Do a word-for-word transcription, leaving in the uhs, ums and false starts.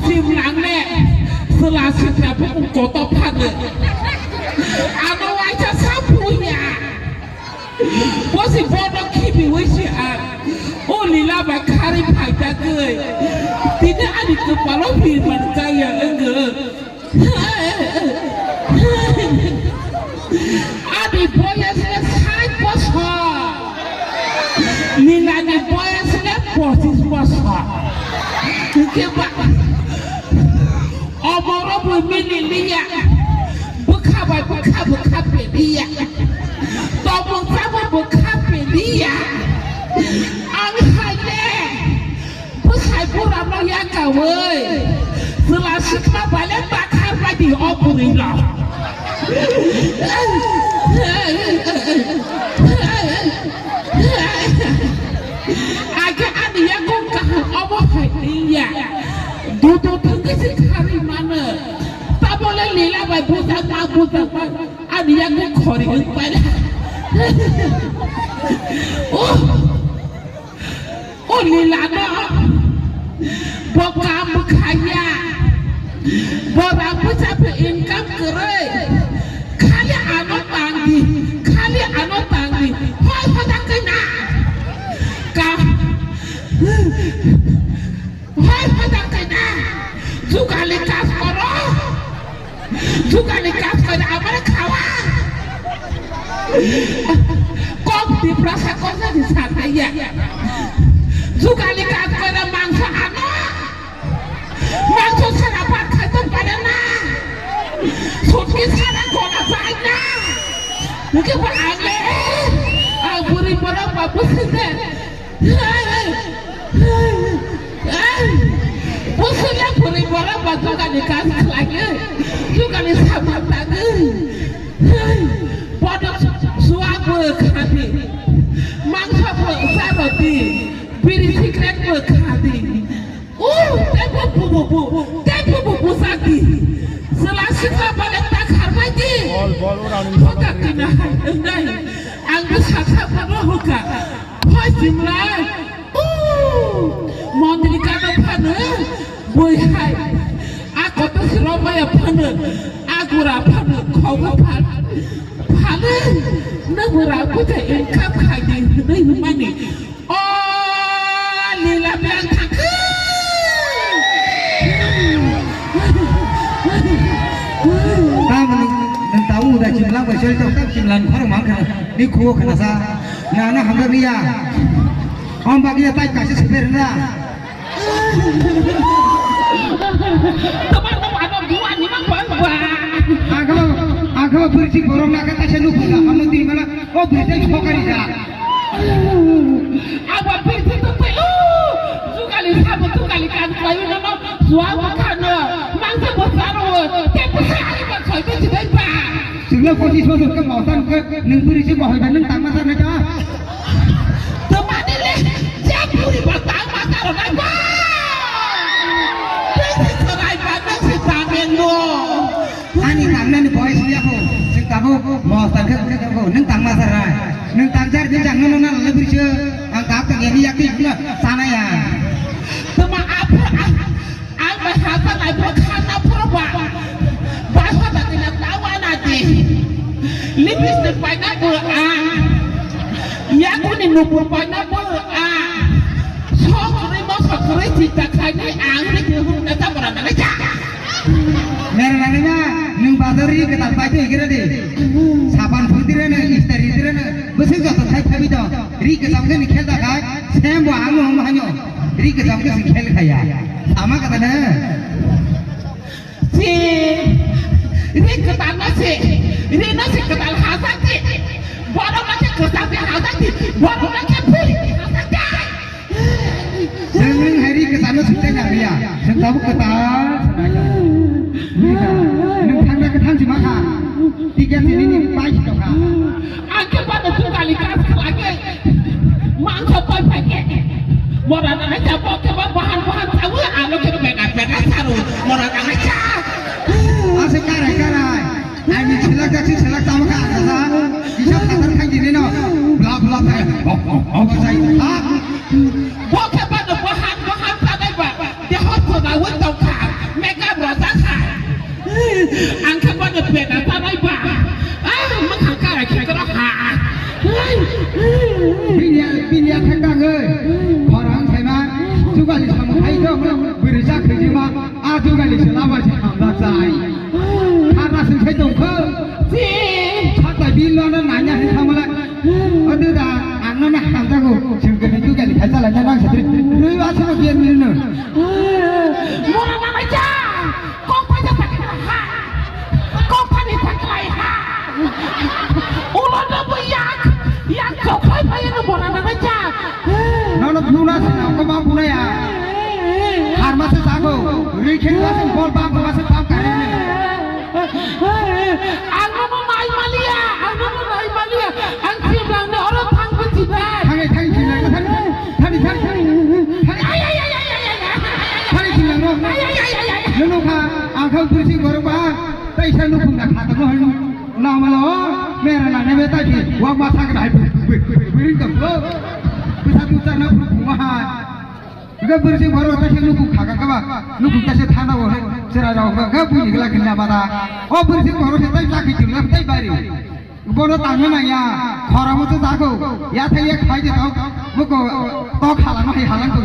Sim nangne, sela sitra bukung koto phano. Ano waisa sa puya. Bosi bono khibi wisi a. O lila ba khari phaita goi. Tini ani kepalo hirman kaya engge. Ani boyas le sait bosor. Lila ni boyas le pochis bosor. Hingke ba, omoro bo mili liya. Bwkha bai bwkha, bwkha pediya. Tomung sabo bwkha pediya. Ang hai le. Bwsai burano yakawi. Chwla sikla baile takhar baidi o bwrwino. Age ani yakung kaham obo hai ya. Dudu thangwi se khari mano. Tabole lila bai bujak ma, bujak ma. Ani yakung khori wng paila. Oh. O lila no, bo kam khaya, bo rang bwsa phi income kwrwi, khali ano tangdi, khali ano tangdi, hoi hoda kena, ka, hoi hoda kena, jugali kas koro. Jugani kaj kore amare khawa. Kok Tiprasa kosa di sakaiya. Jugani kaj kore mangso ano. Mangso sara bhat khai tong pare na. Sutki sara gola jai na. Nike ba ale. Ang buri borok ba businde. Busina puri borok ba jugani kaj khlaiwi, jugani samung tangwi. Bodo suak bo khadi, mangsa bo sarodi, biri sikret bo khadi. Uh, tebo bubu bu, tebo bubu sadi. Sela sikla bale ta kharmai di. Bol, bol, ora ni. Hoka kina hai, engai. Ang bo saksa bono hoka. Hoi simlai. Mondri kano phano boi hai. A koto siro maya phano, a gura phano, khogo phan. Phano, nang bura buja income khai di, hinwi hwnmani. O lila beng thangkhe. Tamo nwng, nwng tabuk da chimlang bai soi tok tak chimlang khorang mang khana. Ni khuo khana sa. Na na hamra niya. Om bagya tai kaisa seper na. Tomar no ano dua ni mang bang ba. Agalo, agalo berisi borong na kata saya lupa lah. Kamu di mana? Oh, berisi sokari sa. Abo berisi tu pelu. Sukali sabu sukali kan kayu no no. Suabu kano. Mangsa bosaro. Tepu sa ari bang soi tu jidai ba. Sila pochis bosor ke mausan ke neng berisi bahai dan neng tangma sa na ja. Temani le, je puri ba tang ma karo nai ba. Bisi sorai ba, bisi tang eno. Ani tang nani boy siya ko. Sing tabo, mos tang ke ko. Neng tang ma sarai. Neng tang jar din jang nono na lebri se. Ang tap tang ya ni yak ti na sana ya. Tema apa? Ang bai hasa nai bo khanna phuru ba. Bai hota kina tawa na di. Lipstick paina bo a. Yakuni nupur paina bo a. Sok ri mo sok ri sita khaini ang ri ke hum na ta mora na ja. Mera nani ma, nung bazar ri ke tal pai te gira de. Sapan phuti re na, istari re na. Bese joto thai thabi do. Ri ke sam ke ni khel da khai. Sem bo ang mo hanyo. Ri kwcham khe se khel khaya. Sama kata na. Si. Ri kwtal no si. Ri no si kwtal hajak di. Borok no khe kwcham di hajak di. Borok no khe buri di hajak di. Chwng nwng hai ri kwcham no sukte nang liya. Chwng tabuk kwtal. Nwng thangna kwthang si ma kha. Ticket si nini pai si tokha. Ang khe bano jukali kas khlai khe mangsa pai phai khe. Mora nangai cha bo khe ba bahan bahan chawi ano khe bega bega saru. Mora nangai cha. Ase karai karai. Aini selak jaksi selak tamo kha asa. Kisa khatar khai dini no. Bla bla khai. Hok hok hok sai. Ha. Bo khe bano bahan bahan chanai ba. Deho sona wai tong kha. Bini, bini athak tangwi. Khorang saima. Jugali samung hai do. Bwrwi jak khaijima. A jugali se lama se hamda chai. Khana sing sai tongkho. Satai bil no na nanya hin samala. Odu da ang no na hamda go. Sing khe jugali khai chala na nang satri. Rui wa sama biar mil no. Mora na mai cha. Kok paja pakai ha. Kok pani pakai ha. Ulo na bo yak. Yak chokhai paja no bona na cha. Nono nuna sina ko ma bunaya. Har masa sago. Rikhin masa bol bang masa bang kare. Ang no mai malia. Ang no mai malia. Ang siblang ne oro thang ko jiba. Thang thang sina thang thang thang thang. Ay ay ay ay ay ay. Thang sina no. Ay ay ay ay ay. Nono kha ang kha pursi gorok ba. Tai sa no khum na kha to no. Namalo, mera na nebe ta ji, wa ma sa ka hai, bring ka bro. Bisa tu ta na bro ma ha. Ga bwrwi se boro ta se nuku kha ka ba, nuku ta se thana bo he, sera rao ga ga bui gla kinna ba da. O bwrwi se boro se tai ta ki jumla tai bari. Bono tangna na ya, khora mo se ta ko, ya thai ya khai de to, mo ko to khala no hai halang ko.